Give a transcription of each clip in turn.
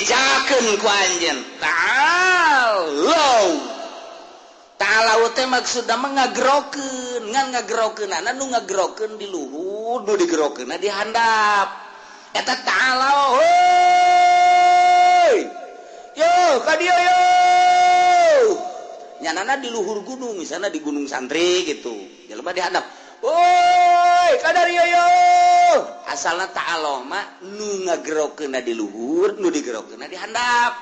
Dibejakeun ku anjeun ta'alau. Ta'alau teh maksudna mah ngagerokeun, ngan ngagerokeunana nu ngagerokeun di luhur, nu digerokeunna di handap. Eta ta'alau, hoi. Yo, ka dieu yo. Nyanana di luhur gunung, misalnya di Gunung Santri gitu. Jelema di handap. Woi, kadar yo yo. Asalna ta'alau mah nu ngagerokeunna di luhur, nu digerokeunna di handap.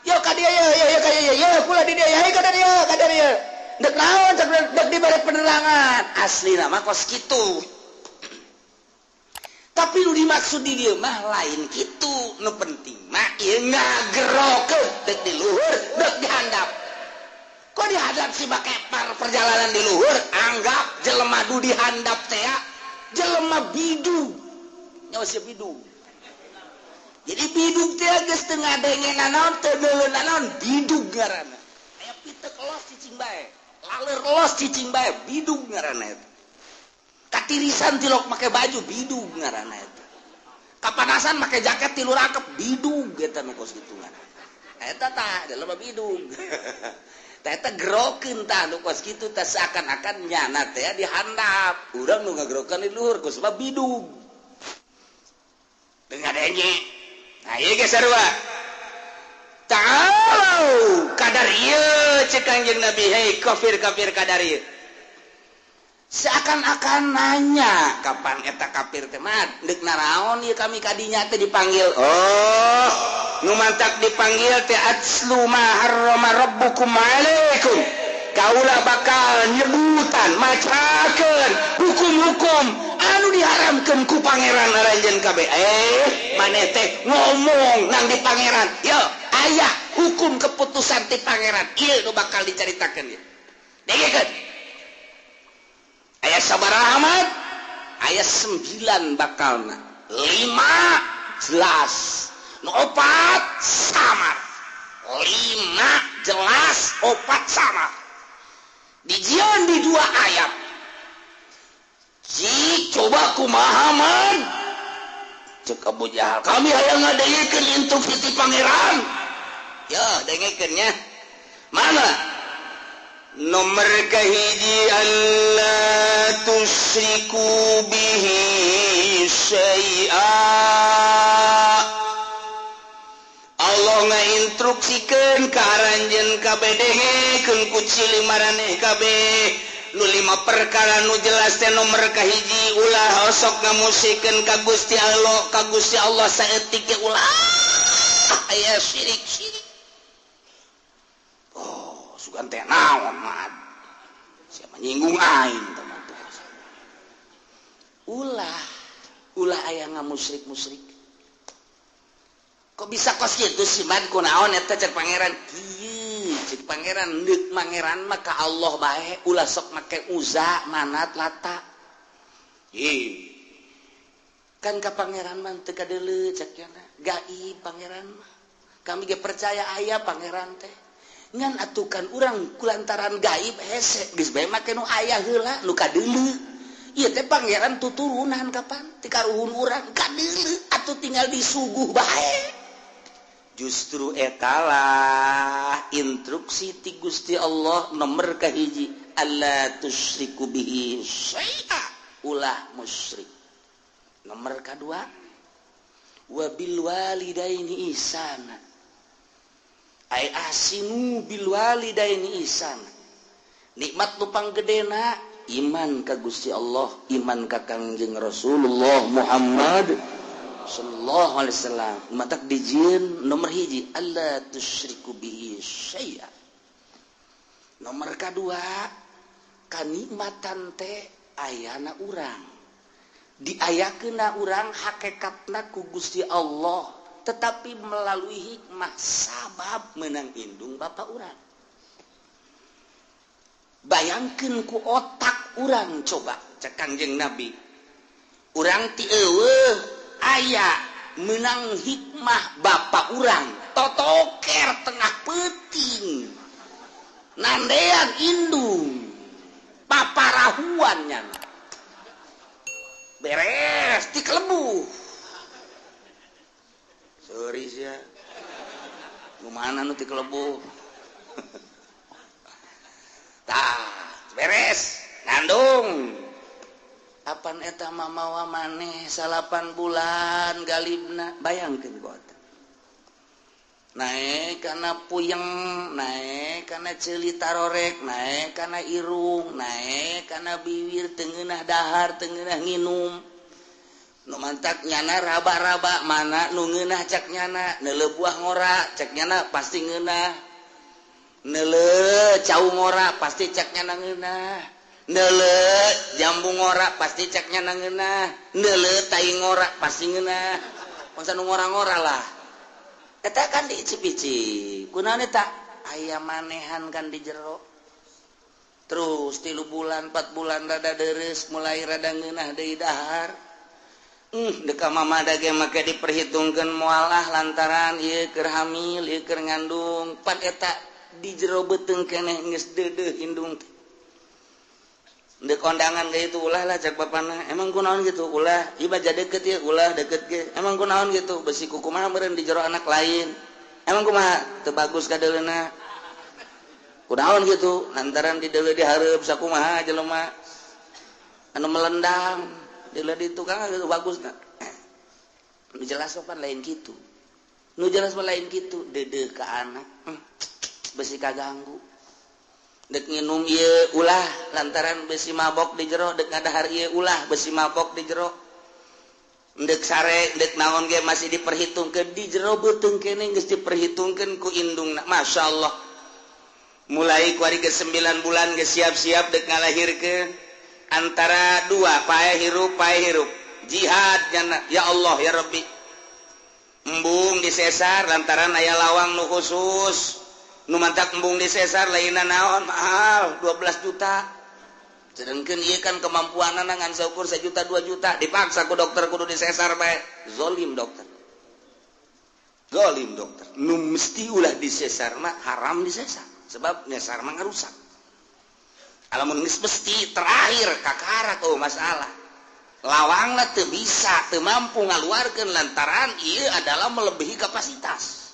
Yo ka dieu yo yo yo ka dieu yo, kula di dieu, hey kadar yo, kadar yo. Dek naon cek dek dibere penerangan. Aslina mah kos kitu. Tapi nu dimaksud di dieu mah lain kitu. Nu penting mah ieu ngagerokeun dek di luhur, dek di handap. Kok dihadap si make perjalanan di luhur, anggap jelema du dihandap teh jelema bidug. Nyawa si bidug. Jadi bidug teh geus teu ngadenge nanaon, teu deuleu nanaon, bidug ngaranna. Aya pitek los cicing bae, laler los cicing bae, bidug ngaranna eta. Katirisan tilok make baju, bidug ngaranna eta. Kapanasan make jaket tilu rakep, bidug eta nu kos kitu ngaranna. Eta tah jelema bidug. Eta gerokeun tah nu kos kitu tah seakan-akan nyana teh dihandap. Urang nu ngagerokeun di luhur ku sebab bidug. Teu ngadenge. Nah ieu ge sarua. Ta'alau kadar ieu cek Kangjeng Nabi, hei kafir-kafir kadar ieu. Seakan-akan nanya kapan eta kafir teh mah deuk naraon ieu kami kadinya teh dipanggil. Oh, nu mantak dipanggil teh atslu ma harrama rabbukum alaikum. Kaula bakal nyebutan macakeun hukum-hukum anu diharamkeun ku pangeran aranjeun kabeh. Maneh teh ngomong nang di pangeran. Yo, aya hukum keputusan ti pangeran ieu nu bakal dicaritakeun ieu. Dengekeun. Aya sabaraha Ahmad? Aya 9 bakalna. 5 jelas. Nu 4 samar. 5 jelas, 4 samar. Dijieun di 2 ayat. Cik coba kumaha man? Cek Abu Jahal, kami hayang ngadengekeun instruksi ti pangeran. Ya, dengekeun nya. Mana? Nomor kahiji alla tusyriku bihi syai'a. Allah ngainstruksikeun ka aranjeun kabeh dengekeun ku cili maraneh kabeh nu 5 perkara nu jelas teh nomor kahiji ulah osok ngamusikeun ka Gusti Allah, ka Gusti Allah saeutik ge ulah aya syirik-syirik. Oh, sugan teh naon mah. Siapa nyinggung aing teman tuh. Ulah, ulah aya ngamusrik-musrik. Kok bisa kos kitu sih man kunaon eta cek pangeran? Kieu cek pangeran deuk pangeran mah ka Allah bae, ulah sok make Uza, Manat, Lata. Ih. Kan ka pangeran mah teu kadeuleu cek nya. Gaib pangeran mah. Kami ge percaya aya pangeran teh. Ngan atukan urang kulantaran gaib hese geus bae make nu aya heula nu kadeuleu. Ieu teh pangeran tuturunan kapan ti karuhun urang kadeuleu atuh tinggal disuguh bae. Justru etalah instruksi ti Gusti Allah nomor kahiji alla tusyriku bihi syai'a, ulah musyrik. Nomor kadua wa bil walidaini ihsana. Ai asinu bil walidaini ihsana. Nikmat nu panggedena iman ka Gusti Allah, iman ka Kangjeng Rasulullah Muhammad sallallahu alaihi wasallam. Matak dijieun nomor hiji alla tusyriku bihi syai'a. Nomor kadua kanikmatan teh ayana urang. Diayakeunna urang hakikatna ku Gusti Allah, tetapi melalui hikmah sabab menang indung bapa urang. Bayangkeun ku otak urang coba cek Kangjeng Nabi. Urang ti eueuh aya menang hikmah bapa urang totoker tengah peuting nandean indung paparahuan nya beres ti kelebu. Sorry sia. Nu mana nu ti kelebu. Tah, beres ngandung. Apan eta mamawa maneh 8 bulan galibna, bayangkeun kota. Naek kana puyeng, naek kana ceuli tarorek, naek kana irung, naek kana bibir, teu ngeunah dahar, teu ngeunah nginum. Nu mantak nyana raba-raba mana nu ngeunah cak nyana, neuleuh buah ngora cak nyana pasti ngeunah. Neuleuh cau ngora pasti cak nyana ngeunah. Neuleuh jambu ngora pasti cak nyana ngeunah. Neuleuh tai ngora pasti ngeunah. Mangsa nu ngora-ngora lah. Eta kan diicip-icip. Kunaon eta? Aya manehan kan di jero. Terus 3 bulan 4 bulan rada deres, mulai rada ngeunah deui dahar. Deka mama dage make diperhitungkeun moal ah lantaran ieu keur hamil, ieu keur ngandung. Pan eta di jero beuteung keneh geus deudeuh indung teh. Ndek kondangan ge itu ulah lah cak bapana. Emang kunaon gitu ulah, ieu baja deket ieu ulah deket ge. Emang kunaon gitu besi kukumaha meureun di jero anak lain. Emang kumaha teu bagus kadeuleuna. Kunaon gitu lantaran di deuleu dihareup sakumaha jelema anu melendang deuleu di tukang gitu bagus na. Nu jelas pan lain kitu. Nu jelas mah lain kitu deudeuh ka anak. Besi kaganggu. Dek nginum ieu ulah lantaran besi mabok di jero, dek ngadahar ieu ulah besi mabok di jero. Dek sare, dek naon ge masih diperhitungkeun di jero beuteung keneh geus diperhitungkeun ku indungna. Masyaallah. Mulai kuari ge 9 bulan geus siap-siap dek ngalahirkeun antara dua pae hirup pae hirup. Jihad nyana ya Allah ya Rabbi. Embung disesar lantaran aya lawang nu khusus. Nu mantak embung di sesar lainna naon mahal 12 juta. Sedangkan ieu kan kemampuanana ngan saukur 1 juta 2 juta dipaksa ku dokter kudu di sesar bae. Zolim dokter. Zolim dokter. Nu mesti ulah di sesar mah haram di sesar sebab nyesar mah ngarusak. Alamun geus mesti terakhir kakara oh masalah. Lawangna teu bisa, teu mampu ngaluarkeun lantaran ieu adalah melebihi kapasitas.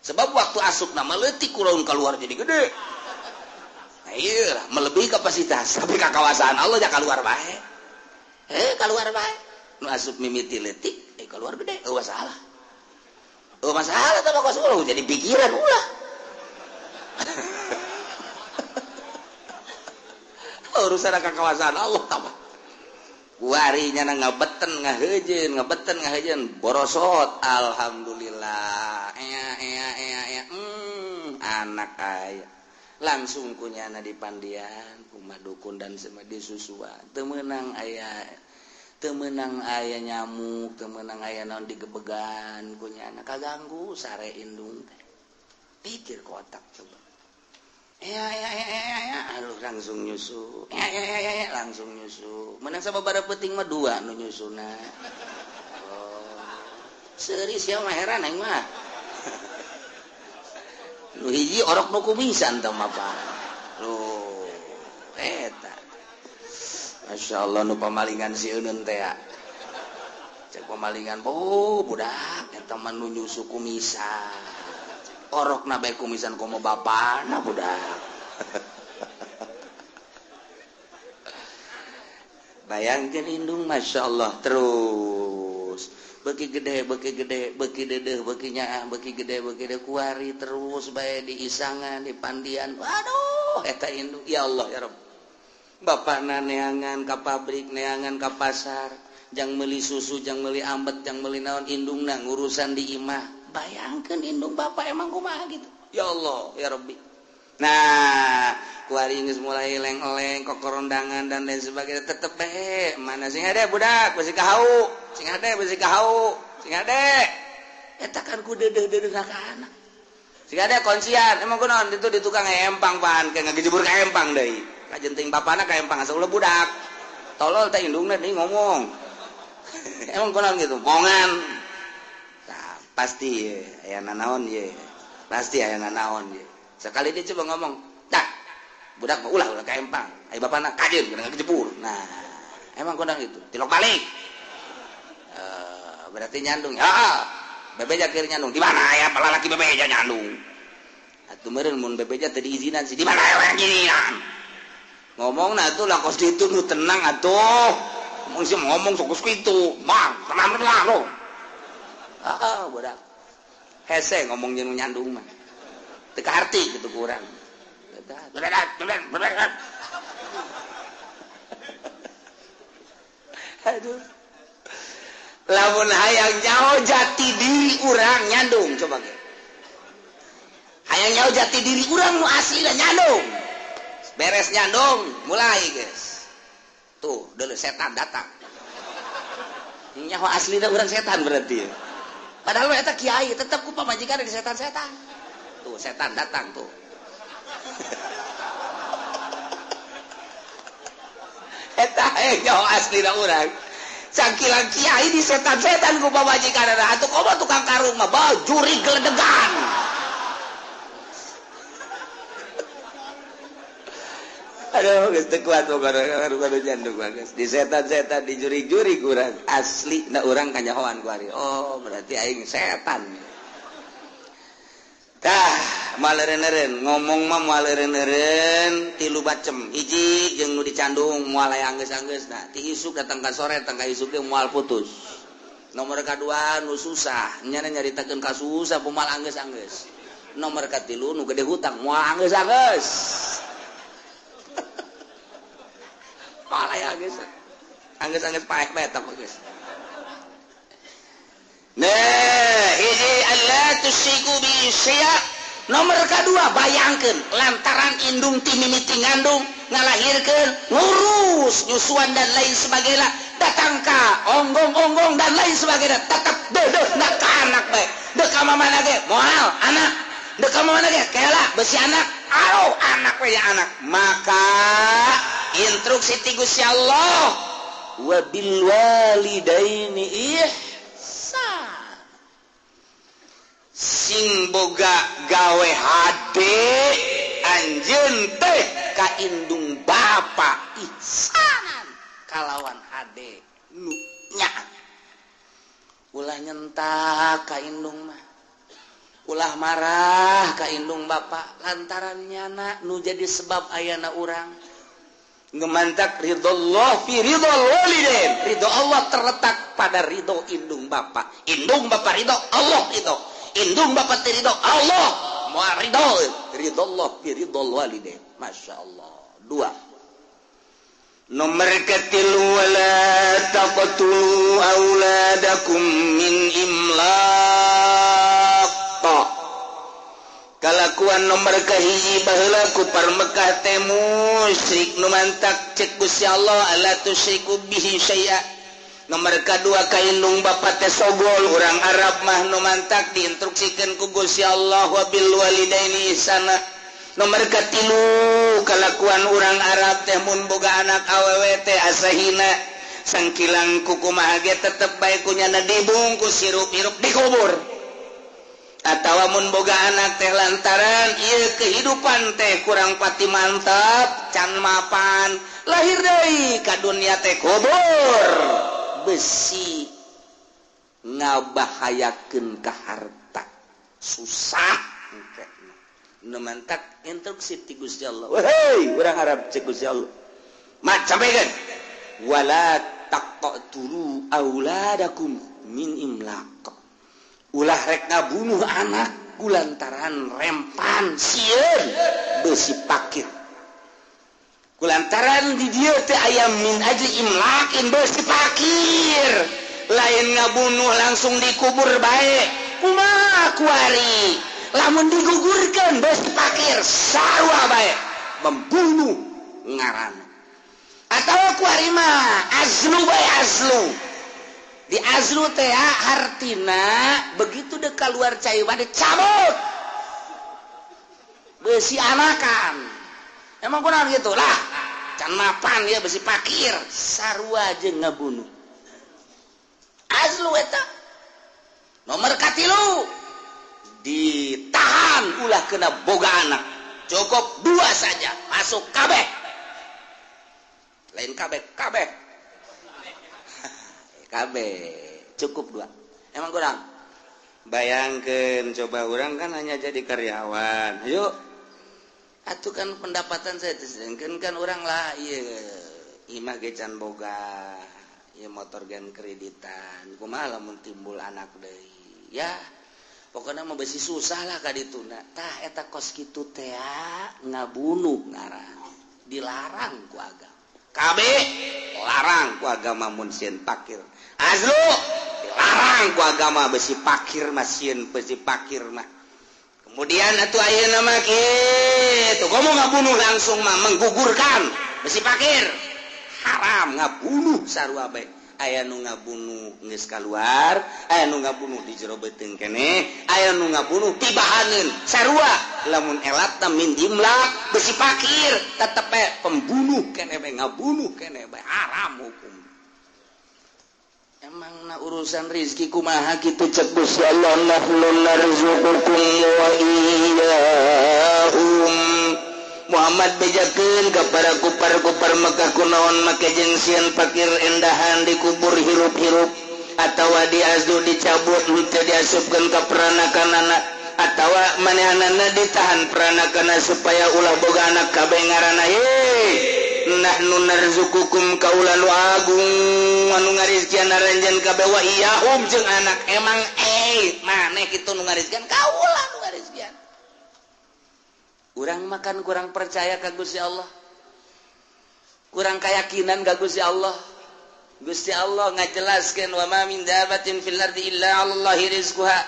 Sebab waktu asup nama leutik kurang keluar jadi gede. Nah, iya melebihi kapasitas. Tapi kakawasan Allah ja keluar bae. Keluar bae. Nu asup mimiti leutik, keluar gede. Eueuh masalah. Eueuh masalah tah kos ulah jadi pikiran ulah. Urusan kakawasan Allah tah. Kuari nyana ngabeten ngahejeun, ngabeten ngahejeun, borosot alhamdulillah. Ea ea ea ea. Anak aya. Langsung kunyana di pandian, kumah dukun dan semedi susuan. Teu meunang aya, teu meunang aya nyamuk, teu meunang aya naon digebegan kunyana kaganggu sare indung teh. Pikir kotak coba. Ya ya ya ya ya, aduh langsung nyusu. Ya ya ya ya, langsung nyusu. Menang sababaraha peuting mah dua nu nyusuna. Oh. Seuri sia mah heran aing mah. Nu hiji orok nu kumisan teh mah apa. Loh, eta. Masyaallah nu pamalingan si euneun teh ya. Cek pamalingan, oh budak eta mah nu nyusu kumisan. Orok na bae kumisan komo bapana budak. Bayangkeun indung Masya Allah terus beuki gede beuki gede beuki dedeuh beuki nyaah beuki gede beuki gede kuari terus bae di isangan di pandian. Waduh eta indung ya Allah ya Rabb. Bapana neangan ka pabrik neangan ka pasar jang meuli susu jang meuli ambet jang meuli naon indungna ngurusan di imah. Bayangkan indung bapak emang kumaha gitu. Ya Allah, ya Rabbi. Nah, kuari geus mulai leng-leng kokorondangan dan lain sebagainya tetep bae. Mana sing hade budak besi kahau, sing hade besi kahau, sing hade. Eta kan ku deudeuh-deudeuh ka anak. Sing hade kuncian, emang kunaon ditu di tukang empang pan, ke ngagejebur ka empang deui. Kajenting bapana ka empang asa ulah budak. Tolol teh indungna deui ngomong. Emang kunaon gitu, mongan. Pasti aya nanaon ye. Pasti aya nanaon ye. Sekali dia coba ngomong, "Dah, budak mah ulah ulah ka empang. Ai bapana kajeun kana ngejebur." Nah, emang kondang gitu. Tilok balik. Berarti nyandung. Heeh. Bebeja keur nyandung. Di mana aya lalaki bebeja nyandung? Atuh meureun mun bebeja teu diizinan sih. Di mana aya ngirinan? Ngomongna atuh lah kos ditu nu tenang atuh. Ngomong sih ngomong sok kitu. Mang, tenang tenang lo. Ah, budak. Hese ngomong jeung nyandung mah. Teu kaharti kitu ku urang. Aduh. Lamun hayang nyaho jati diri urang nyandung coba ge. Hayang nyaho jati diri urang nu asli nyandung. Beres nyandung, mulai guys. Tuh, dulu setan datang. Nyaho asli urang setan berarti. Padahal eta kiai tetep ku pamajikan di setan-setan. Tuh, setan datang tuh. Eta nyaho asli urang. Cangkilang kiai di setan-setan ku pamajikan atuh komo tukang karung mah bajuri geledegan. Aduh, geus teu kuat pokona nyandung mah geus. Di setan-setan di juri-juri urang asli na urang kanyahoan ku ari. Oh, berarti aing setan. Tah, maleureun-eureun ngomong mah maleureun-eureun tilu bacem. Hiji jeung nu dicandung moal aya anggeus-anggeusna. Ti isuk datang ka sore datang ka isuk ge moal putus. Nomor kadua nu susah, nyana nyaritakeun ka susah moal anggeus-anggeus. Nomor katilu nu gede hutang moal anggeus-anggeus. Moal aya anggeus. Anggeus-anggeus paeh bae eta mah geus. Nah, hiji alla tusyriku bi syai'a. Nomor kedua bayangkeun lantaran indung ti mimiti ngandung ngalahirkeun ngurus nyusuan dan lain sebagainya datang ka onggong-onggong dan lain sebagainya tetep deudeuh na ka anak bae deuk ka mamana ge moal anak deuk ka mamana ge kela besi anak aro anak we anak maka instruksi ti Gusti Allah wa bil walidaini ihsan sing boga gawe hade anjeun teh ka indung bapa ihsanan kalawan hade nu nya ulah nyentak ka indung mah ulah marah ka indung bapa lantaran nyana nu jadi sebab ayana urang ngemantak ridho fi ridho walidain ridho Allah terletak pada ridho indung bapa ridho Allah ridho indung bapak ridho Allah moal ridho ridho Allah fi ridho walidain. Masya Allah. Dua nomor ketilu wala taqtulu auladakum min imlaq. Kalakuan nomor kahiji baheula ku Mekah teh musyrik nu mantak cek Gusti Allah alla tusyriku bihi syai'a. Nomor kedua ka indung bapa teh sogol urang Arab mah nu mantak diinstruksikeun ku Gusti Allah wa bil walidaini ihsana. Nomor katilu kalakuan urang Arab teh mun boga anak awewe teh asa hina sangkilang kukumaha ge tetep bae ku nyana dibungkus hirup-hirup dikubur. Atawa mun boga anak teh lantaran ieu kehidupan teh kurang pati mantap can mapan lahir deui ka dunia teh kubur. Besi ngabahayakeun ka harta susah nu mantak instruksi ti Gusti Allah. Wehei urang Arab cek Gusti Allah mat sampaikan wala taqtulu auladakum min imlaq ulah rek ngabunuh anak kulantaran rempan sieun besi pakir kulantaran di dieu teh aya min ajli imlakin besi pakir lain ngabunuh langsung dikubur bae kumaha kuari lamun digugurkeun besi pakir sarua bae membunuh ngaran atawa kuari mah azlu bae azlu di azlu teh hartina begitu dek keluar cai mah dicabut besi anakan. Emang kurang gitu lah can mapan dia besi pakir sarua jeung ngabunuh azlu eta. Nomor katilu ditahan ulah kena boga anak cukup dua saja masuk kabeh lain kabeh kabeh kabeh cukup dua. Emang kurang Bayangkan coba orang kan hanya jadi karyawan. Ayo atuh kan pendapatan saya sedangkan kan orang lah iya imah ge can boga, ieu motor gen kreditan, kumaha lamun timbul anak deui ya. Pokoknya mah besi susah lah ka dituna. Tah eta kos kitu teh ngabunuh ngaran. Dilarang ku agama. Kabeh larang ku agama mun sieun pakir. Azlu dilarang ku agama besi pakir mah sieun besi pakir mah. Kemudian atuh ayeuna mah kitu komo ngabunuh langsung mah menggugurkan besi pakir. Haram ngabunuh sarua bae. Aya nu ngabunuh geus kaluar, aya nu ngabunuh di jero beuteung keneh, aya nu ngabunuh tibahaneun sarua. Lamun elatna min jimlah besi pakir tetep bae pembunuh keneh bae ngabunuh keneh bae haram hukum. Emang na urusan rizki kumaha kitu cek Gusti Allah nahnu narzuqukum wa iyyahum. Muhammad bejakeun ka para kupar-kupar Mekah kunaon make jeung sieun pakir endahan dikubur hirup-hirup atawa diazdu dicabut henteu diasupkeun ka peranakanana atawa manehanana ditahan peranakana supaya ulah boga anak kabeh ngaranna ye nahnu narzuqukum kaula nu agung anu ngarizkian aranjeun kabeh wa iyyahum jeung anak emang maneh kitu nu ngarizkian kaula nu ngarizkian. Urang makan kurang percaya ka Gusti Allah. Kurang keyakinan ka Gusti Allah. Gusti Allah ngajelaskeun wa ma min dabatin fil ardi illa 'alallahi rizquha.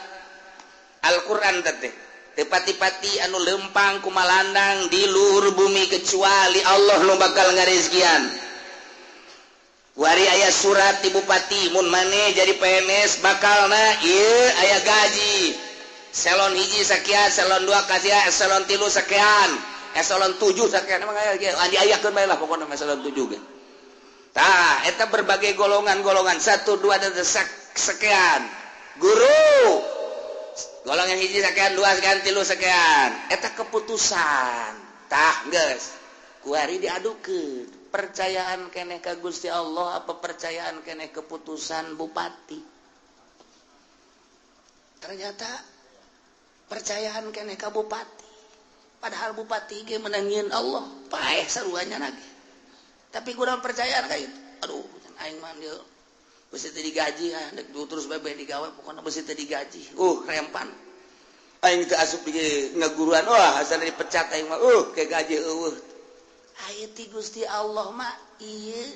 Al-Qur'an teh teu pati-pati anu lempang kumalandang di luhur bumi kecuali Allah nu bakal ngarizkian. Wari aya surat ti bupati mun maneh jadi PNS bakalna ieu aya gaji. Selon hiji sakian, selon dua kasihan, selon tilu sakian, eselon 7 sakian. Emang aya ge diayakeun bae lah pokona eselon 7 ge. Tah, eta berbagai golongan-golongan 1 2 dan sekian. Guru golongan hiji sakian, dua sakian, tilu sakian. Eta keputusan. Tah, geus. Kuari diadukeun. Percayaan keneh ka Gusti Allah apa percayaan keneh keputusan bupati? Ternyata percayaan keneh ka bupati, padahal bupati ge menangin Allah paeh saruanya lagi, tapi kurang percayaan kayak itu. Aduh aing mah dia besi teu digaji ah dek terus bebe digawe pokona besi teu digaji rempan aing teu asup di ngaguruan wah asal dipecat aing mah ke gaji eueuh. Aya ti Gusti Allah mah ieu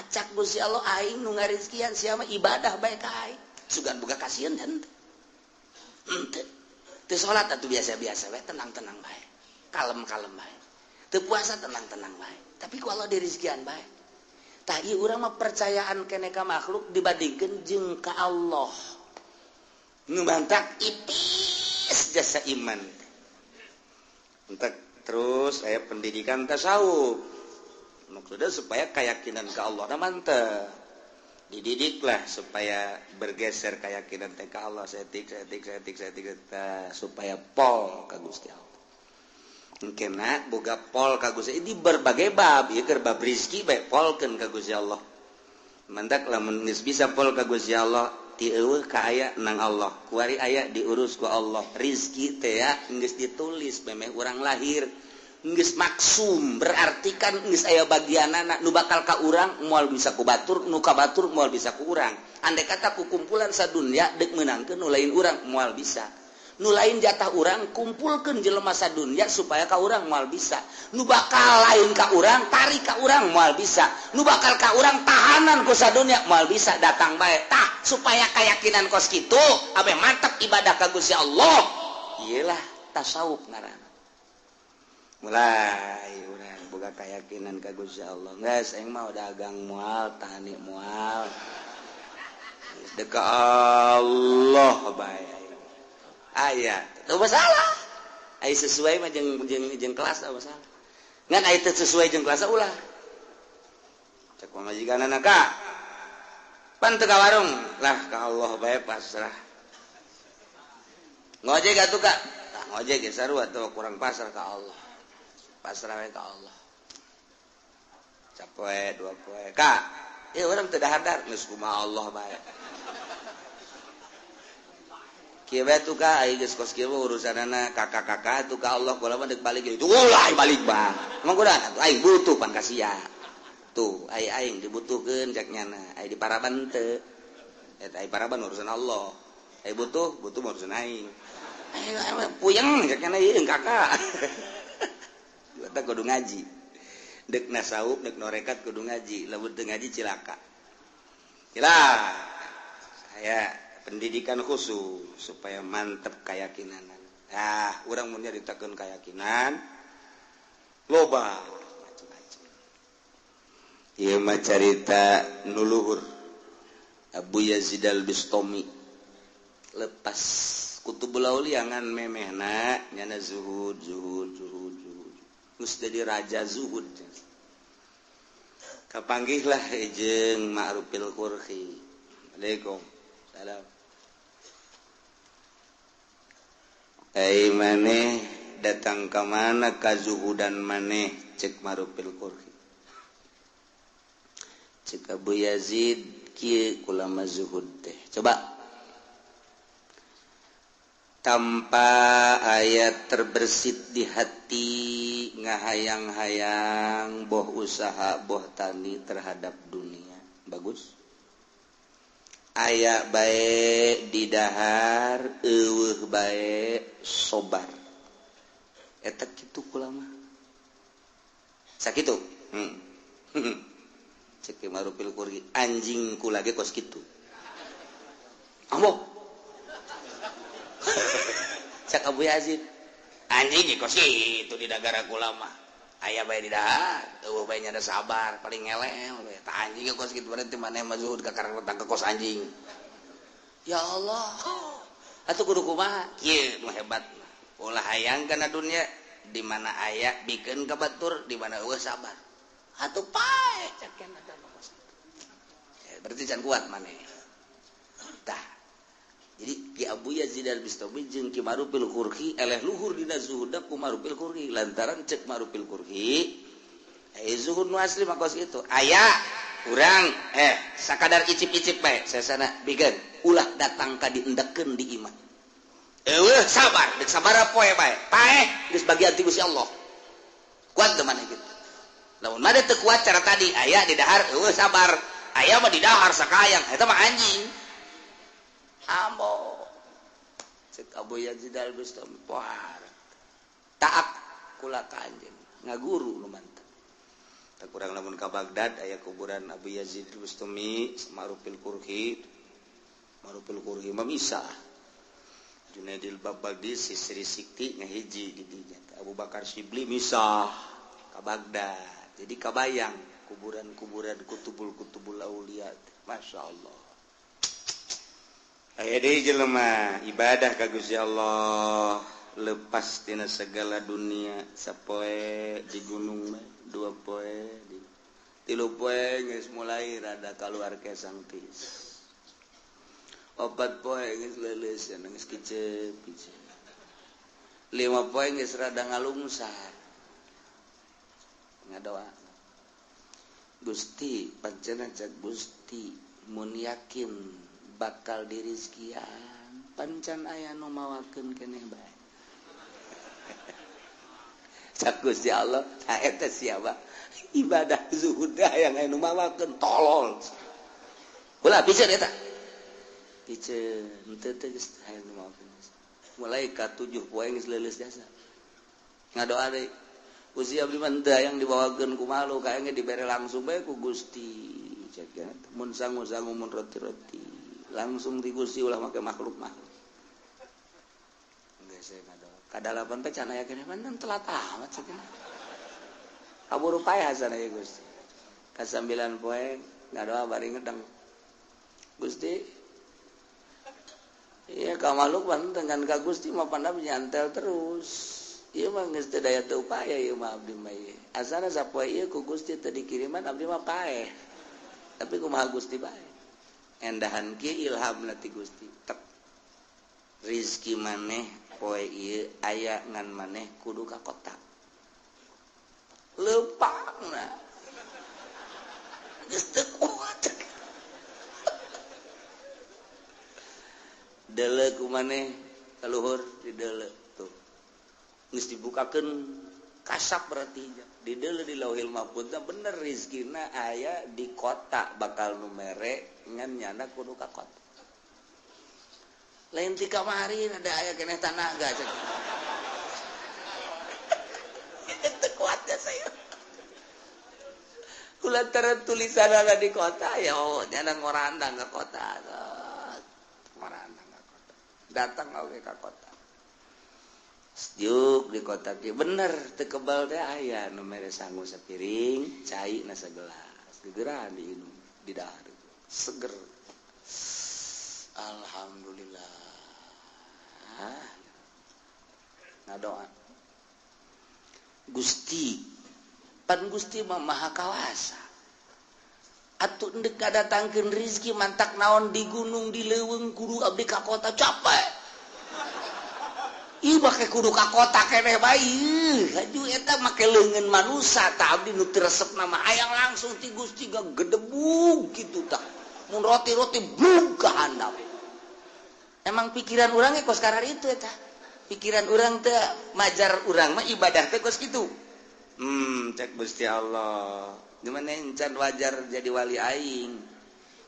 acak Gusti Allah aing nu ngarizkian sia mah ibadah bae ka aing sugan boga kasieun henteu henteu. Teu salat atuh biasa-biasa bae, tenang-tenang bae. Kalem-kalem bae. Teu puasa tenang-tenang bae. Tapi ku Allah dirizkian bae. Tah ieu urang mah percayaan keneh ka makhluk dibandingkeun jeung ka Allah. Nu mantak ipis jasa iman. Entek terus aya pendidikan tasawuf. Maksudnya supaya keyakinan ka Allah na mantep. Dididiklah supaya bergeser keyakinan teh ka Allah setik setik setik setik supaya pol ka Gusti Allah. Engkena boga pol ka Gusti di berbagai bab ieu keur bab rezeki bae polkeun ka Gusti Allah. Mantak lamun geus bisa pol ka Gusti Allah ti eueuh ka aya nang Allah. Kuari aya diurus ku Allah. Rezeki teh ya geus ditulis memeh urang lahir. Geus maksum berarti kan geus aya bagianana nu bakal ka urang moal bisa ku batur nu ka batur moal bisa ku urang. Andai kata ku kumpulan sadunya deuk meunangkeun nu lain urang moal bisa. Nu lain jatah urang kumpulkeun jelema sadunya supaya ka urang moal bisa. Nu bakal lain ka urang tarik ka urang moal bisa. Nu bakal ka urang tahanan ku sadunya moal bisa datang bae. Tah supaya keyakinan kos kitu abe mantep ibadah ka Gusti Allah. Iyalah tasawuf ngaranna. Mulai urang boga keyakinan ka Gusti Allah. Geus aing mah dagang moal, tani moal. Geus deuk ka Allah bae. Aya, teu masalah. Aya sesuai mah jeung jeung kelas teu masalah. Ngan aya teu sesuai jeung kelas ulah. Cek pamajikanana ka. Pan teu ka warung, lah ka Allah bae pasrah. Ngojek atuh ka. Tah ngojek ge sarua tuh kurang pasrah ka Allah. Pasrah we ka Allah. Capoe dua poe ka. Ieu urang teu dahar geus kumaha Allah bae. Kieu bae tuh ka ai geus kos kieu urusanana kakak-kakak tuh ka Allah kula mah deuk balik itu ulah balik bah. Emang kuda atuh aing butuh pan ka sia. Tuh ai aing dibutuhkeun cek nyana, ai di paraban teu. Eta ai paraban urusan Allah. Ai butuh, butuh urusan aing. Puyeng cek nyana ieu kakak. Eta kudu ngaji. Deuk nasawuf, deuk norekat kudu ngaji, lamun teu ngaji cilaka. Cilaka. Saya pendidikan khusus supaya mantep keyakinan. Ah, urang mun nyaritakeun keyakinan loba macam-macam. Ieu mah carita nu luhur Abu Yazid Al-Bustami lepas Kutubul Aulia ngan memehna nyana zuhud zuhud zuhud zuhud. Geus jadi raja zuhud. Kapanggihlah jeung Ma'rufil Qurhi. Waalaikum salam. Ai maneh datang ka mana kazuhudan maneh cek Ma'rufil Qurhi. Cek Abu Yazid kieu kulama zuhud teh. Coba tanpa ayat terbersit di hati ngahayang-hayang boh usaha boh tani terhadap dunia. Bagus. Aya bae didahar eueuh bae sobar. Eta kitu kulama. Sakitu. Cek Ma'rufil Qurhi anjing kula ge kos kitu. Ambo. Cek Abu Yazid anjing ge kos kitu di dagara kulama. Aya bae didahar eueuh bae nya sabar paling ngelel we. Ta anjing ge kos kitu berarti maneh mah zuhud ka karang ka kos anjing. Ya Allah. Atuh kudu kumaha? Kieu nu hebat. Ulah hayang kana dunia di mana aya bikeun ka batur di mana eueuh sabar. Atuh pae cek kana kos kitu. Berarti can kuat maneh. Tah. Jadi Ki Abu Yazid Al-Bustami jeung Ki Ma'rufil Qurhi eleh luhur dina zuhudna ku Ma'rufil Qurhi lantaran cek Ma'rufil Qurhi zuhud nu asli mah kos kitu. Aya urang sakadar icip-icip bae sesana bikeun ulah datang ka diendekeun di imah. Eueuh sabar, deuk sabaraha poe bae. Paeh geus bagian ti Gusti Allah. Kuat teu maneh kitu. Lamun mah teu kuat cara tadi aya di dahar eueuh sabar. Aya mah di dahar sakayang eta mah anjing. Ambo cek Abu Yazid Al-Bustami poar taat kula ka anjeun ngaguru nu mantep. Tak kurang lamun ka Baghdad aya kuburan Abu Yazid Al-Bustami Ma'rufil Qurhi. Ma'rufil Qurhi mah misah. Junaidil Baghdadi Sisri Sikti ngahiji di dinya. Abu Bakar Shibli misah ka Baghdad. Jadi kabayang kuburan-kuburan kutubul-kutubul aulia. Masya Allah. Aya deui jelema ibadah ka Gusti Allah lepas tina segala dunia sapoe di gunung dua poe di tilu poe geus mulai rada kaluar kesang tis opat poe geus leuleus geus kicep kicep lima poe geus rada ngalungsar ngadoa Gusti pancena cek Gusti mun yakin bakal dirizkian pancan aya nu mawakeun keneh bae. Cak Gusti Allah ta eta siapa ibadah zuhud yang aya nu mawakeun tolol. Ulah piceun eta. Piceun henteu teh geus aya nu mawakeun. Mulai ka 7 poe geus leuleus jasa. Ngadoa deui. Gusti abdi mah henteu hayang dibawakeun ku malu kae ge dibere langsung bae ku Gusti. Cek mun sangu-sangu mun roti-roti. Langsung di Gusti ulah make makhluk mah. Geus ngadoa. Kadalapan teh can aya keneh mah telat amat sakieu. Kaburu paeh sana ya Gusti. Ka 9 poe ngadoa bari ngedeng. Gusti iya ka makhluk mah dengan ka Gusti mah pandam nyantel terus. Ieu mah geus teu daya teu upaya ieu mah abdi mah ieu. Asana sapoe ieu ku Gusti teu dikiriman abdi mah paeh. Tapi kumaha Gusti bae. Endahan ki ilham ti Gusti tek rizki maneh poe ieu aya ngan maneh kudu ka kota leumpangna geus teu kuat deuleu ku maneh Ka luhur di deuleu tuh. Geus dibukakeun kasap berarti di deuleu di Lauhil Mahfuz bener rizkina aya di kota bakal nu mere ngan nyana kudu ka kota. Lain ti kamari ada aya keneh tanaga cek. Itu kuatnya saya. Kulantaran tulisan ada di kota ya oh nyana ngorandang ke kota. Ngorandang ke kota. Datang oge ka kota. Sejuk di kota kieu bener teu kebal teh aya nu mere sangu sapiring, cai na sagelas. Gegeran diinum, didahar. Seger. Alhamdulillah. Ngadoa. Gusti, pan Gusti mah maha kawasa. Atuh endek ngadatangkeun rizki mantak naon di gunung di leuweung kudu abdi ka kota capek. Ih make kudu ka kota keneh bae. Hayu eta make leungeun manusa tah abdi nu teu resep nama hayang langsung ti Gusti gedebug kitu tah. Mun roti-roti blug ka handap. Emang pikiran urang ge kos karar itu eta. Pikiran urang teh majar urang mah ibadah teh kos kitu. Cek Gusti Allah. Gimana encan wajar jadi wali aing.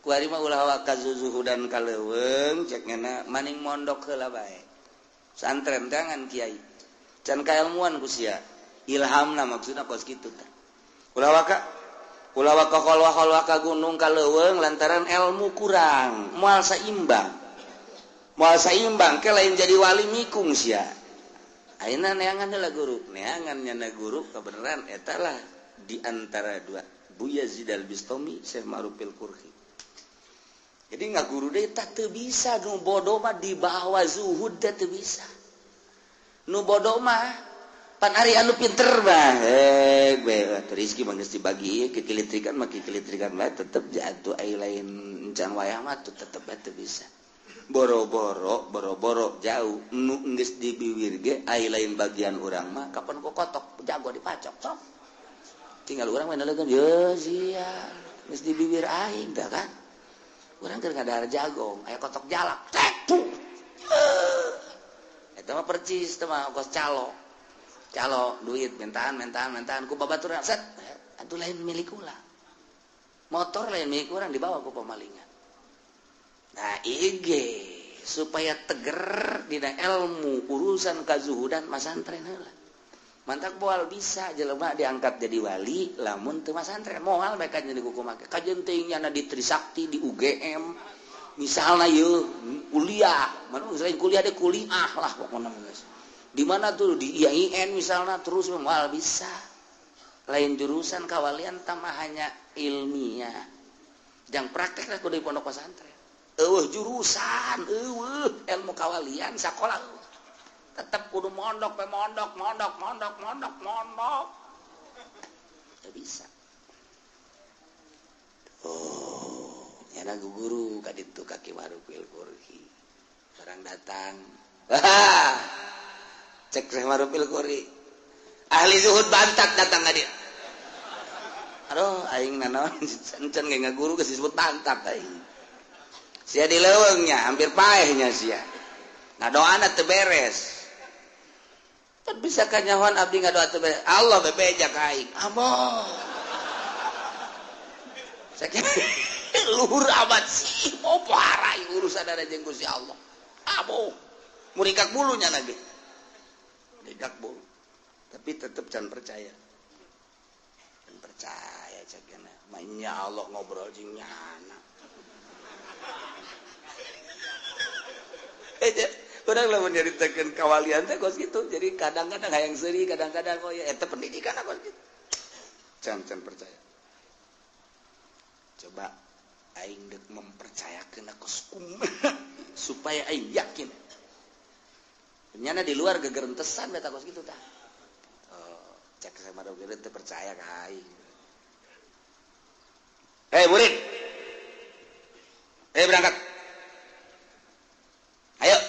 Kuari mah ulah waka zuzuhudan ka leuweung cek ngena maning mondok heula bae. Santren tangan kiai. Can kailmuan ku sia. Ilhamna maksudna kos kitu tah. Ulah waka kholwa ka gunung ka leuweung lantaran ilmu kurang, moal saimbang. Moal saimbang ke lain jadi wali mikung sia. Ayeuna neangan heula guru, neangan nyana guru kebenaran eta lah di antara dua Buya Yazid Al-Bistami, Syekh Ma'ruf Al-Qurhi. Jadi nggak guru deh tak teu bisa nu bodoh mah dibawa zuhud teh teu bisa. Nu bodoh mah pan ari anu pinter mah bae rizki mah geus dibagi kekilitrikan mah kekilitrikan bae tetep jatuh ai lain encan wayah mah tetep bae teu bisa. Boro-boro jauh nu geus dibiwir ge ai lain bagian urang mah kapan ku kotok jago dipacok sok. Tinggal urang mah nalegeun ye sia geus dibibir aing tah kan. Urang keur ngadahar jagong aya kotok jalak tek tuh. Eta mah percis teh mah kos calo. Calo duit mentaan ku babaturan set atuh lain milik ulah. Motor lain milik urang dibawa ku pemalingan. Nah IG supaya teger dina ilmu urusan kazuhudan masantren heula. Mantak moal bisa jelema diangkat jadi wali lamun teu masantren moal bae kan jadi kukumake. Kajeun teuing nyana di Trisakti di UGM misalna yeuh kuliah, mana selain kuliah deh kuliah lah pokona geus. Di mana tuh di IAIN misalna terus moal bisa. Lain jurusan kawalian tamah hanya ilmiah. Jang praktek lah kudu di pondok pesantren. Eueuh jurusan, eueuh ilmu kawalian sakola tetep kudu mondok pe mondok. Teu bisa. Oh, nyana guru ka ditu ka Ki Ma'ruf Al-Qurhi. Barang datang. Wah. Cek Syekh Ma'ruf Al-Qurhi. Ahli zuhud bantat datang ka dieu. Aduh, aing nanaon encan ge ngaguru geus disebut bantat aing. Sia di leuweungnya, hampir paehnya sia. Nah doana teu beres. Teu bisa kanyahoan abdi ngadoa teu beres. Allah bebeja ka aing. Amoh. Sakieu luhur amat sih, oh parah urusan ada jeung Gusti Allah. Amoh. Murikak bulunya lagi. Murikak bulu. Tapi tetep can percaya. Can percaya cekna. Manya Allah ngobrol jeung nyana. Urang lamun nyaritakeun kawalian teh kos kitu. Jadi kadang-kadang hayang seuri, kadang-kadang oh ya eta pendidikan kos kitu. Can percaya. Coba aing deuk mempercayakeun kos kumaha supaya aing yakin. Nyana di luar gegerentesan beta kos kitu tah. Oh, cek sama dogeur teu percaya ka aing. Hei murid. Hei berangkat. Ayo.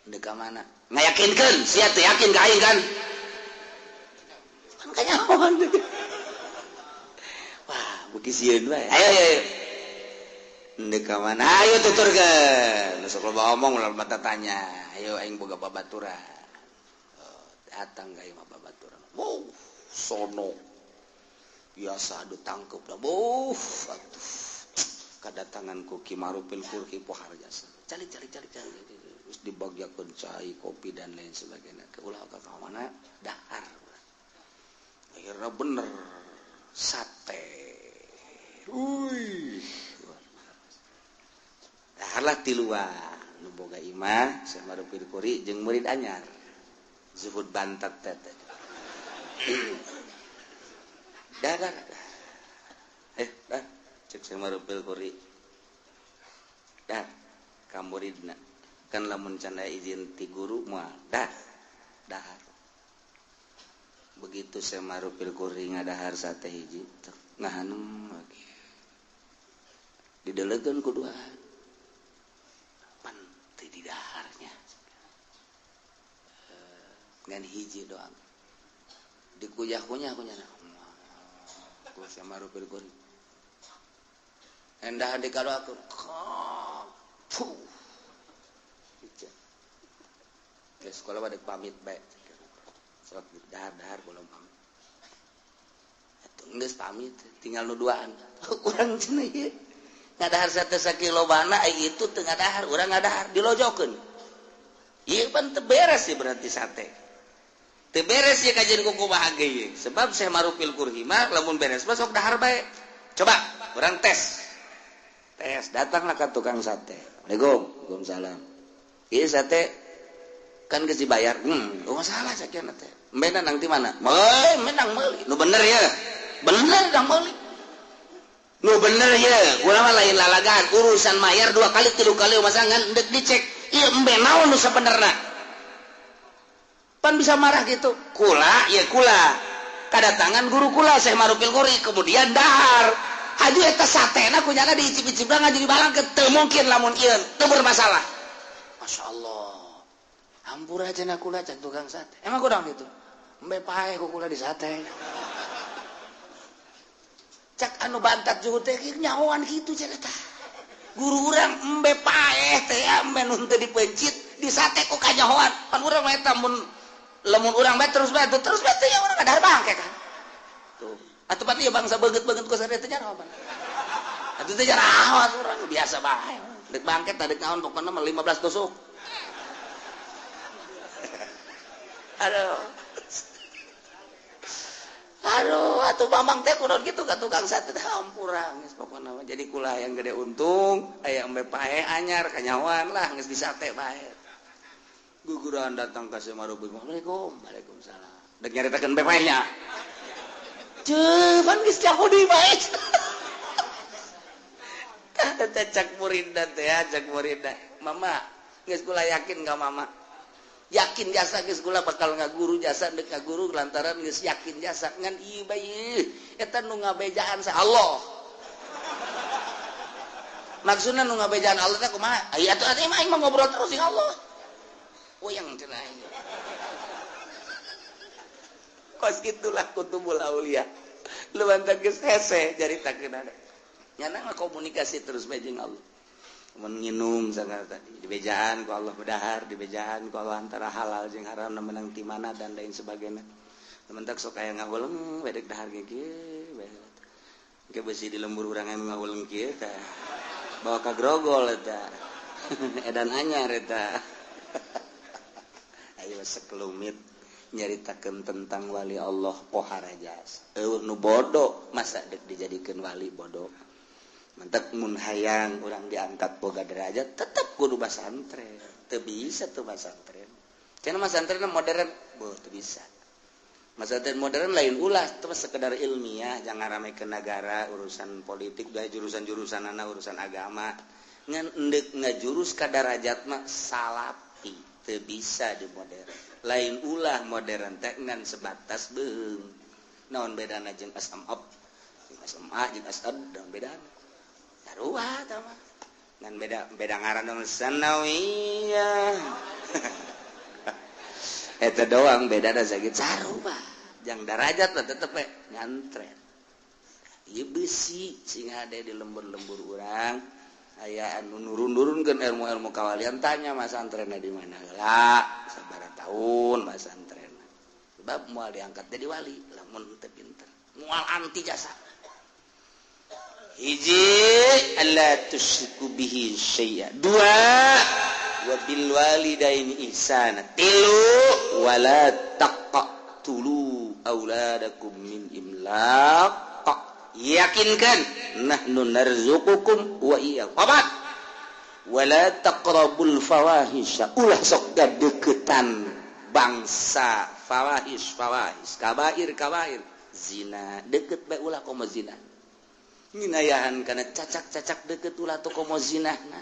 Ndek ka mana? Ngayakinkeun, sia teu yakin ka aing kan? Kan kanyahoan. Wah, beuki sieun wae. Ayo ayo. Ndek ka mana? Ayo tuturkeun. Sok loba omong ulah loba tanya. Ayo aing boga babaturan. Oh, datang ka imah babaturan. Wow, sono. Biasa adu tangkep dah. Wuh, atuh. Kadatangan ku Ki Marupil Kurki pohar jasa. Calik calik calik calik. Terus dibagiakeun cai, kopi dan lain sebagainya. Ke ulah ka mana? Dahar. Akhirnya bener sate. Wih. Daharlah tiluan nu boga imah Syekh Marupil Kuri jeung murid anyar. Zuhud bantat teh. Dah dah. Dah cek Syekh Marupil Kuri. Dah ka muridna. Kan lamun can aya izin ti guru moal dah. Dahar. Begitu Syekh Marupil Kuri ngadahar sate hiji, ngahanung lagi. Didelegeun ku duaan. Pan teu didaharnya. Ngan hiji doang. Dikuyah-kunyah kunyah. Ku Syekh Marupil Kuri. Endah dikadoakeun. Puh. Ke sekolah pada pamit bae. Sok dahar-dahar belum pamit. Atuh geus pamit, tinggal nu duaan. Urang cenah ieu. Ngadahar sate sakilo bana ai itu teu ngadahar, urang ngadahar dilojokeun. Ieu pan teu beres sih berarti sate. Teu beres ieu kajian ku kumaha ge ieu. Sebab Syekh Marupil Kurhi mah lamun beres mah sok dahar bae. Coba urang tes. Tes, datanglah ke tukang sate. Assalamualaikum, waalaikumsalam. Ieu sate kan geus dibayar. Oh masalah sakieu teh. Embe nang ti mana? Meuli, menang meuli. Nu bener ya. Bener dang meuli. Nu bener ya. Urang mah lain lalagaan, urusan mayar 2 kali 3 kali masa ngan deuk dicek. Ieu embe naon nu sabenerna? Pan bisa marah gitu. Kula ya kula. Kadatangan guru kula Syekh Marupil Kuri kemudian dahar. Haju eta satena kunyana diicip-icip ngaji dibalangkeun teu mungkin lamun ieu teu bermasalah. Masyaallah. Hampura cenah kula cek tukang sate. Emang kurang gitu. Embe paeh ku kula di sate. Cak anu bantat juhud teh nyahoan kitu cenah tah. Guru urang embe paeh teh embe nu teu dipencit di sate ku kanyahoan. Pan urang mah eta mun lamun urang bae terus bae terus bae teh urang ngadahar bangke kan. Tuh. Atuh pan ieu bangsa beungeut-beungeut ku sare teh nyaho pan. Atuh teh nyaho urang biasa bae. Deuk bangke tah deuk naon pokona mah 15 tusuk. Aduh. Aduh, atuh mamang teh kunaon kitu ka tukang sate teh hampura geus pokona mah. Jadi kula yang gede untung, aya embe pae anyar kanyahoan lah geus di sate bae. Guguran datang ka Syekh Marupil. Assalamualaikum. Waalaikumsalam. Dek nyaritakeun embe paehnya. Ceuh, pan geus jauh deui bae. Tah teh cak muridna teh, cak muridna. Mama, geus kula yakin ka mama. Yakin jasa geus kula bakal ngaguru jasa deuk ngaguru lantaran geus yakin jasa ngan ieu bae eta nu ngabejaan sa Allah. Maksudna nu ngabejaan Allah teh kumaha? Aya atuh atuh aing mah ngobrol terus jeung Allah. Uyang cenah aing. Kos kitulah kutubul aulia. Lu bantak geus hese caritakeun ada. Nyana mah komunikasi terus bae jeung Allah. Menginum sangat tadi dibejaan ku Allah bedahar dibejaan ku Allah antara halal jeung haram menang ti mana dan lain sebagainya. Temen tak sok aya ngahuleng bedek dahar ge kieu bae. Ke besi di lembur urang anu ngahuleng kieu tah. Bawa ka grogol eta. Edan anyar eta. Ayo sekelumit nyaritakeun tentang wali Allah pohara jasa. Eueuh nu bodoh masa deuk dijadikeun wali bodoh. Mentek mun hayang urang diangkat boga derajat tetep kudu basantren. Teu bisa tuh basantren. Cenah masantren modern, boh teu bisa. Masantren modern lain ulah teu sekedar ilmiah, jangan rame ke negara, urusan politik, bae jurusan-jurusanana urusan agama. Ngan endek ngajurus ka darajat mah salapi, teu bisa di modern. Lain ulah modern teh ngan sebatas beung. Naon bedana jeung SMA, jeung SMA jeung SD naon bedana? Sarua tah mah. Ngan beda ngaran dong sanawiyah. Eta doang bedana sakit sarua. Jang darajat mah tetep we nyantren. Ieu besi sing hade di lembur-lembur urang. Aya anu nurun-nurunkeun ilmu-ilmu kawalian, tanya masantrenna di mana heula, sabaraha tahun masantrenna. Sebab moal diangkat jadi wali lamun teu pinter. Moal anti jasa. Hiji alla tusyriku bihi syai'a. Dua wa bil walidaini ihsana. Tilu wala taqtulu auladakum min imlaq. Yakinkan nahnu narzuqukum wa iyyakum. Opat wala taqrabul fawahisha. Ulah sok gadeukeutan bangsa fawahis fawahis kabair kabair zina deket bae ulah komo zina. Nginayahan kana cacak-cacak deket ulah tuh komo zinahna.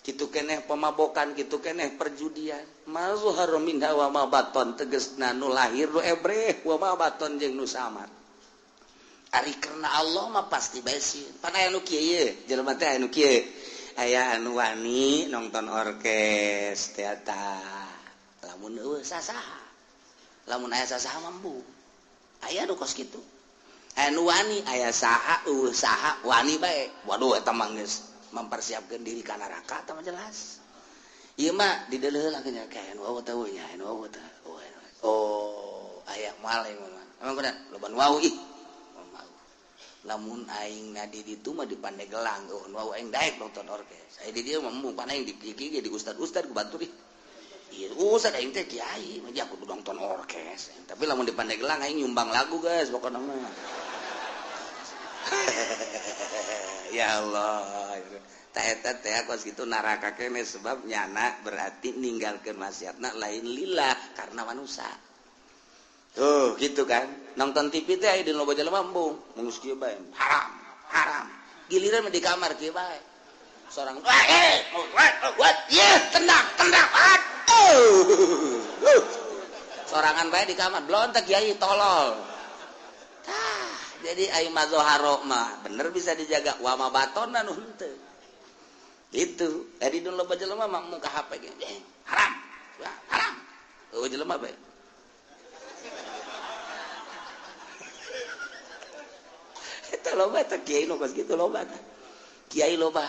Kitu keneh pemabokan, kitu keneh perjudian. Ma zahara minha wa ma baton, tegesna nu lahir nu ebreh wa ma baton jeung nu samar. Ari karena Allah mah pasti bae sieun. Pan aya nu kieu ye, jelema teh aya nu kieu. Aya anu wani nonton orkes teater. Lamun eueuh sasaha. Lamun aya sasaha mambu. Aya nu kos kitu. Aya nu wani aya saha eueuh saha wani bae. Waduh eta mah geus mempersiapkan diri ka neraka eta mah jelas. Ieu mah dideuleuh lah nya kae anu eueuh teh nya anu eueuh teh. Oh, aya moal aing mah. Emang kuda loba nu wau ih. Lamun aing na di ditu mah di Pandeglang, oh nu aing daek nonton orkes. Aya di dieu mah embung pan aing di kieu di ustad-ustad ku batur ih. Ieu ustad aing teh kiai, mah kudu nonton orkes. Tapi lamun di Pandeglang aing nyumbang lagu guys pokona mah. Ya Allah. Ta eta teh kos kitu neraka keneh sebab nyana berarti ninggalkeun maksiatna lain lillah karena manusia. Tuh gitu kan. Nonton TV teh aya di loba jelema embung, geus kieu bae. Haram, haram. Giliran mah di kamar kieu bae. Sorang ye tendang, tendang. Aduh. Sorangan bae di kamar, blontek kiai tolol. Tah, jadi ai mazharo mah bener bisa dijaga wa ma batonna nu henteu. Itu, adi dun loba jelema mah muka HP ge. Haram. Haram. Eueuh jelema bae. Eta loba teh kiai nu kos kitu loba teh. Kiai loba.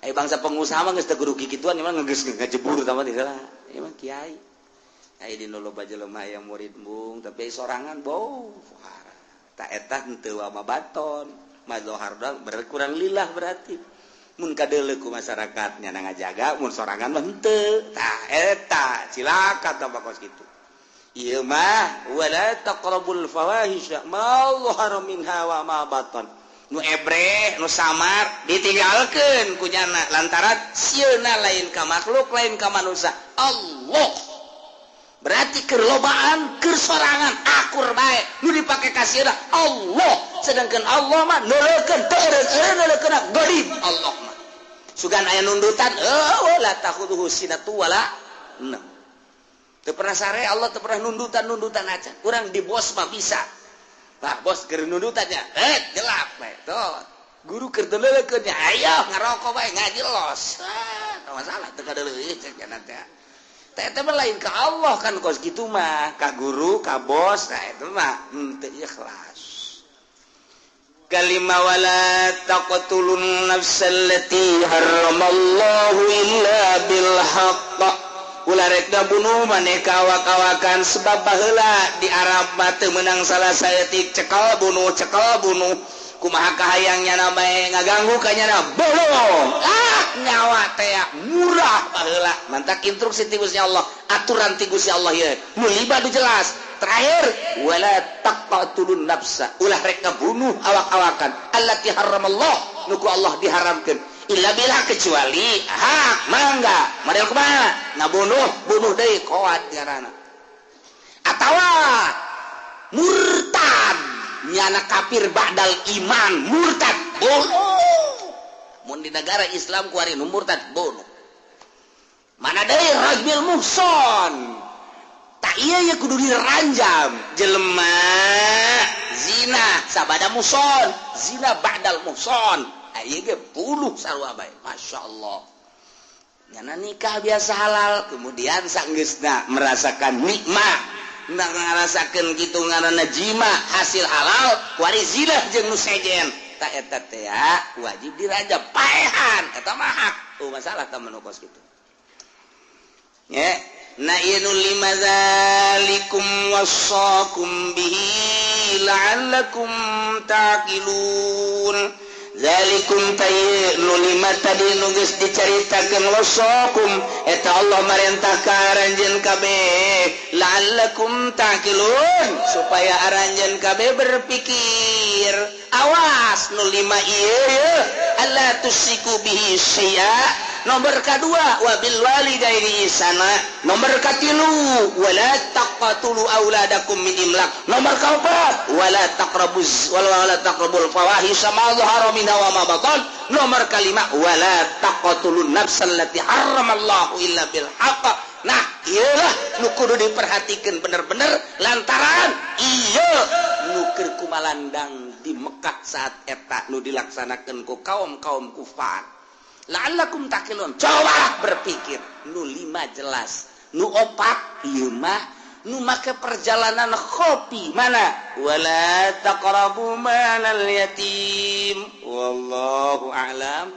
Ai bangsa pengusaha mah geus teu kudu kikituan emang geus ngajebur tah mah heula. Emang kiai. Ai di nu loba jelema aya murid embung tapi sorangan bau. Ta eta henteu wa ma baton. Mazhar doang berkurang lillah berarti. Mun kadeuleu ku masyarakat nya ngajaga mun sorangan mah henteu. Tah eta cilaka tah kos kitu. Ieu mah wala taqrabul fawahisha ma zahara minha wa ma batan. Nu ebreh nu samar ditinggalkeun ku nyana lantaran sieuna lain ka makhluk lain ka manusia. Allah. Berarti keur lobaan keur sorangan akur bae nu dipake ka sieuna Allah. Sedangkan Allah mah neuleukeun teu eureun gharib Allah mah. Sugan aya nundutan eueuh la takhudhu sinatu wala naum. Teu pernah sare Allah teu pernah nundutan-nundutan aja. Urang di bos mah bisa. Bah bos keur nundutannya, gelap bae. Tuh. Guru keur deuleukeun nya, ayo ngarokok bae ngaji los. Ah, teu masalah teu kadeuleuh cek nya teh. Teh eta mah lain ka Allah kan kos kitu mah, ka guru, ka bos, nah eta mah henteu ikhlas. Kalima wala taqtulun nafsal lati harramallahu illa bil haqq. Ulah rek bunuh maneh ka awak-awakan sebab baheula di Arab mah teu meunang salah saeutik cekel bunuh kumaha kahayang nyana bae ngaganggu ka nyana bunuh ah nyawa teh murah baheula mantak instruksi ti Gusti Allah aturan ti Gusti Allah ieu nu lima nu jelas terakhir wala taqtulun nafsa ulah rek ngabunuh awak-awakan allati harramallah nu ku Allah diharamkeun illa bila kecuali hak mangga model kumaha ngabunuh bunuh deui koat ngaranna atawa murtad nyana kafir ba'dal iman murtad bunuh mun di negara Islam kuari nu murtad bunuh mana deui rajbil muhson tak ieu ye kudu diranjam jelema zina sabada muhson zina ba'dal muhson ieu ge bunuh sarua bae Masya Allah nyana nikah biasa halal kemudian sanggeusna merasakan nikmat ngarasakeun kitu ngaranna jima hasil halal kuari zina jeung nu sejen Ta eta teh wajib dirajam paehan, eta mah hak. Oh, masalah tah nu kos kitu. Ya. Na ieu nu lima, zalikum wassakum bihi la'allakum taqilun. Zalikum tay nu lima tadi nu geus dicaritakeun, wassakum eta Allah marentah ka aranjeun kabeh, la'allakum taqilun, supaya aranjeun kabeh berpikir. Awas, nu lima ieu ye, alla tusyriku bihi syai'a, nomor kedua wabil walidaini ihsana, nomor katilu wala taqtulu auladakum min imlaq, nomor keempat wala taqrabuz wala taqrabul fawahisha ma dhahara minha wa ma batan, nomor kelima wala taqtulun nafsal lati harramallahu illa bil haqq. Nah, iyalah nu kudu diperhatikan bener-bener, lantaran iya nu keur kumalandang di Mekah saat eta nu dilaksanakan ku kaum-kaum kufar. La'allakum taqilun, coba berpikir. Nu lima jelas, nu opat ieu mah nu make perjalanan kopi mana, wala taqrabu malal yatim. Wallahu a'lam.